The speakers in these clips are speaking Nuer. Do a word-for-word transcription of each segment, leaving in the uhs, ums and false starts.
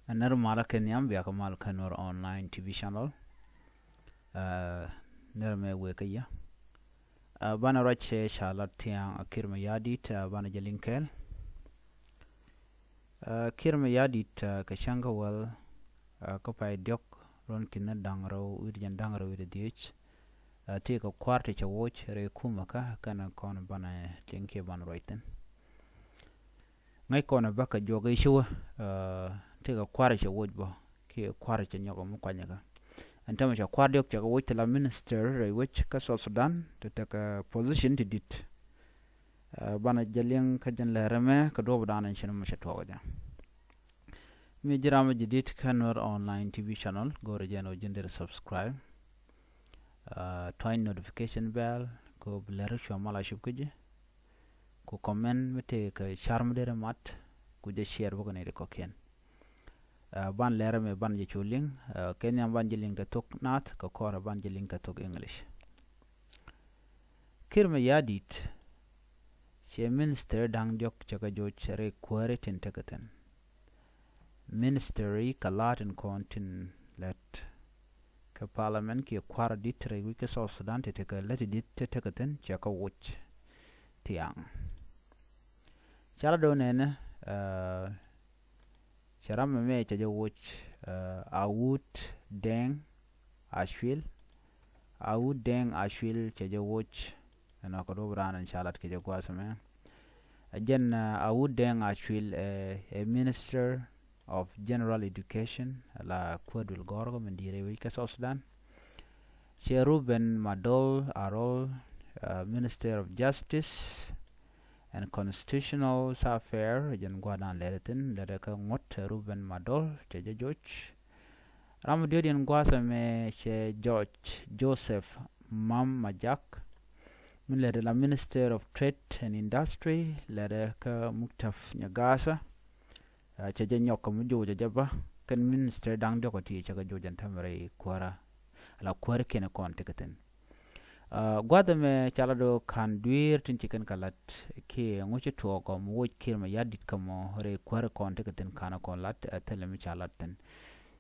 Nɛr malä kɛ nhiam, bia kɛ mal kä Nuer Online T V channel. Nɛr mɛ wëë kä yɛ. Banɛ ruac cɛ ca lat thiaŋ a Kiir Mayardit, banɛ jɛ liŋ kɛɛl. Kiir Mayardit kɛ cäŋ kä wäl kä pay diɔk ruɔ̱n ki̱n da̱ŋ rɛw wi̱cdɛ jiɛn da̱ŋ rɛw wi̱cdɛ dhieec. Ti kɛ kua̱r ti cɛ woc rɛy kumɛ kä kɛn kɔn banɛ liŋ kiɛ banɛ ruac thi̱n. Ŋäc kɔn bä kɛ juɔk i̱ ci wä ti kɛ kua̱r cɛ woc bä kiɛ kua̱r cɛ nyɔk mi kuanyɛ kä. Ɛn tämɛ cɛ kua̱r diɔk cɛ kɛ woc ti la minister rɛy wec kä South Sudan ti tekɛ position ti dit. Banɛ jɛ liŋ kä jɛn lɛr ɛmɛ kɛ duɔ̱p dan ɛn cin mi cɛ tuɔk jɛ. Mi ji̱ ram mi ji̱ dit kä Nuer Online T V channel, go̱rɛ jɛn ɔ ji̱n der subscribe. Tuany notification bell kɛ ɣöö bi lɛr cua mal a cop kä ji̱. Ku comment mi tëë kɛ car mi derɛ mat, ku jɛ share bä kɛ nɛy ti kɔ̱kiɛn. Ban lɛr ɛmɛ ban jɛ cu liŋ kɛ nhiam ban jɛ liŋ kɛ thok naath kɛ kɔrɛ ban jɛ liŋ kɛ thok English. Kiir Mayardit cɛ minister da̱ŋ diɔk cɛ kɛ joc rɛy kuääri tin tekɛ thi̱n. Minister i̱ kɛ la̱a̱t in kɔn tin lät kä parliament kiɛ kua̱r dit rɛy wi̱c kä South Sudan ti tekɛ lät dit ti tekɛ thi̱n cɛ kɛ woc thiaŋ. Ca la do̱ nɛnɛ cɛ ram mɛ mɛ cɛ jɛ woc Awut Deng Acuil. Awut Deng Acuil cɛ jɛ woc. Ɛn ɔ kɛ duɔ̱p raan ɛn ca lat kɛ jɛ gua̱a̱th ɛmɛ. Ɛ jɛn Awut Deng Acuil ɛ Minister of General Education, la kuäär duël gɔ̱rkä min di̱i̱t rɛy wec kä South Sudan. Cɛ Ruben Madol Arol, Minister of Justice and Constitutional Affairs, jɛn gua̱a̱th dan lɛr thi̱n lɛr kä ŋuɔ̱t Ruben Madol cɛ jɛ joc. Ram mi diɔ̱k diɛn gua̱a̱th ɛmɛ cɛ George Joseph Mam Majak, min lɛr la Minister of Trade and Industry, lɛr kä Muktaf Nyagasa. Cɛ jɛ nyɔk kɛ mi joc cɛ jɛ bä kɛn minister da̱ŋ diɔk ɔ ti cɛ kɛ joc ɛn tämɛ rɛy kuäärä la kuääri kiɛn kɔn tekɛ thi̱n. Gua̱th ɛmɛ ca lat do̱ ka̱n dui̱i̱r tin ci kɛn kɛ lat kiɛ ŋuci tuɔɔk ɔ mi woc Kiir Mayardit kä mɔ rɛy kuäärä kɔn tekɛ thi̱n ka̱n kɔn lat ɛ thilɛ mi ca lat thi̱n.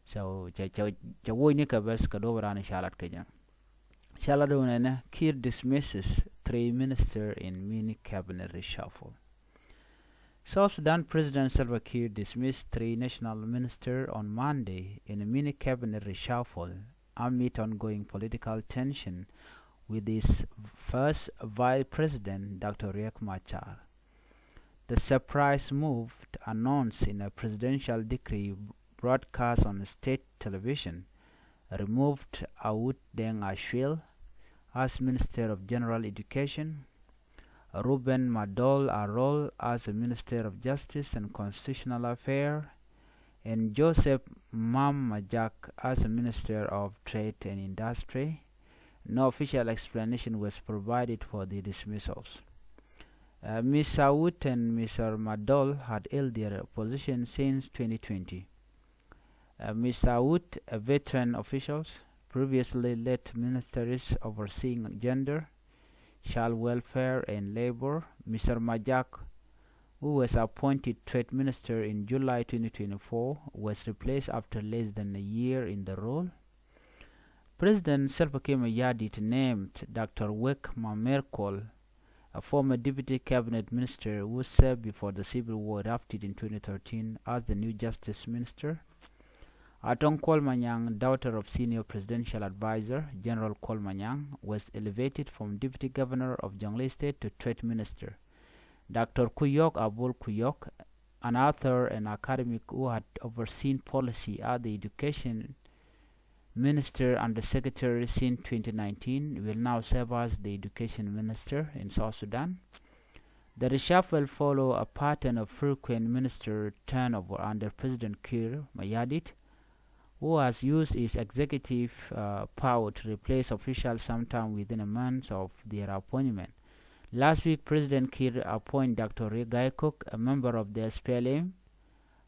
So cɛ cɛ cɛ woc ni kɛ bɛs kɛ duɔ̱p raan ca lat kɛ jɛ. Ca lat do̱ nɛnɛ Kiir dismisses three minister in mini cabinet reshuffle. South Sudan President Salva Kiir dismissed three national ministers on Monday in a mini cabinet reshuffle amid ongoing political tension with his first vice president, Doctor Riek Machar. The surprise move, announced in a presidential decree broadcast on state television, removed Awut Deng Acuil as Minister of General Education, Ruben Madol Arol as a Minister of Justice and Constitutional Affairs, and Joseph Mam Majak as a Minister of Trade and Industry. No official explanation was provided for the dismissals. Uh, Miss Awut and Mister Madol had held their position since twenty twenty. Uh, Mister Awut, a veteran official, previously led ministries overseeing gender, child welfare and labor. Mister Majak, who was appointed trade minister in July twenty twenty-four, was replaced after less than a year in the role. President Salva Kiir Mayardit named Doctor Riek Mamerkol, a former deputy cabinet minister who served before the civil war erupted in twenty thirteen, as the new justice minister. Atong Kuol Manyang, daughter of senior presidential advisor General Kuol Manyang, was elevated from deputy governor of Jonglei State to trade minister. Doctor Kuyok Abol Kuyok, an author and academic who had overseen policy at the education minister and the secretary since twenty nineteen, will now serve as the education minister in South Sudan. The reshuffle follow a pattern of frequent minister turnover under President Kiir Mayardit, who has used his executive, uh, power to replace officials sometime within a month of their appointment. Last week, President Kiir appointed Doctor Riek Gai Kok, a member of the S P L M,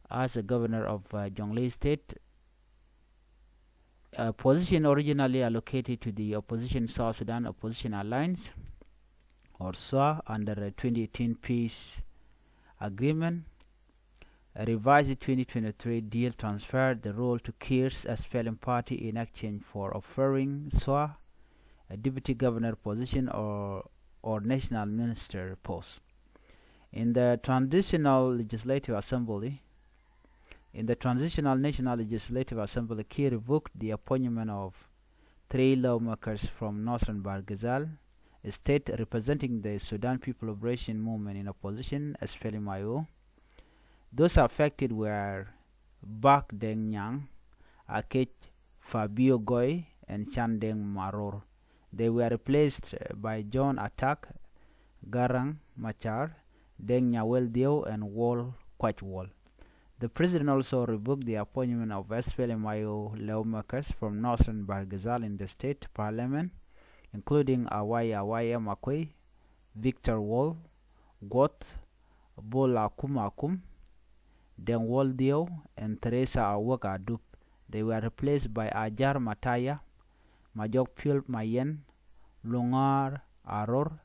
as a governor of, uh, Jonglei State, a position originally allocated to the opposition South Sudan Opposition Alliance, or SSOA, under a twenty eighteen peace agreement. A revised twenty twenty-three deal transferred the role to Kiir's S P L M party in exchange for offering Suha a deputy governor position or, or national minister post. In the transitional legislative assembly, in the transitional national legislative assembly, Kiir revoked the appointment of three lawmakers from northern Bahr el Ghazal state representing the Sudan People Liberation Movement in opposition, S P L M I O. Those affected were Bak Deng Nyang, Akech Fabio Goi, and Chan Deng Maror. They were replaced by John Atak, Garang Machar, Deng Nyawel Dhieu, and Wol Kwach Wol. The president also revoked the appointment of S P L M I O lawmakers from northern Bahr el Ghazal in the state parliament, including Awai Awai Makwei, Victor Wol, Guoth, Bol Akum Akum, Deng Wol Dhieu, and Theresa Awek Adup. They were replaced by Ajar Mataya, Majok Piol Mayen, Lungar Aror,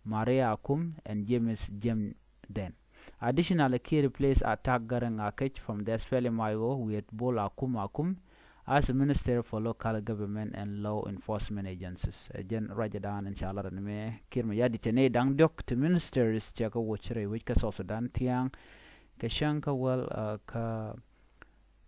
Maria Akum, and James Jem Den. Additionally, Kiir replaced Atak Garang Akech from the S P L M I O with Bol Akum Akum as Minister for Local Government and Law Enforcement Agencies. Ɛ jɛn ruacdan in ca lat ɛn mɛ Kiir Mayardit tɛn ɛ da̱ŋ diɔ̱k ti ministers cɛ kɛ woc rɛy wec kä South Sudan thia̱a̱ŋ kɛ cäŋ kä wäl kä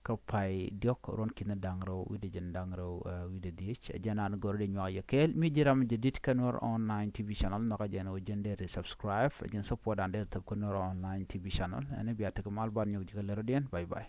kä pay diɔ̱k ruɔ̱n ki̱n da̱ŋ rɛw wi̱cdɛ jiɛn da̱ŋ rɛw wi̱cdɛ dhiec. Ɛ jɛn an gör di nyuak yɛ kɛɛl mi ji̱ ram jɛ dit kä Nuer Online T V channel nhɔkä jɛn wä jɛn deri subscribe ɛ jɛn support an deri thop kä Nuer Online T V channel. Ɛn bia tek mal ban nyɔk ji̱ kä lär diɛn. Bye bye.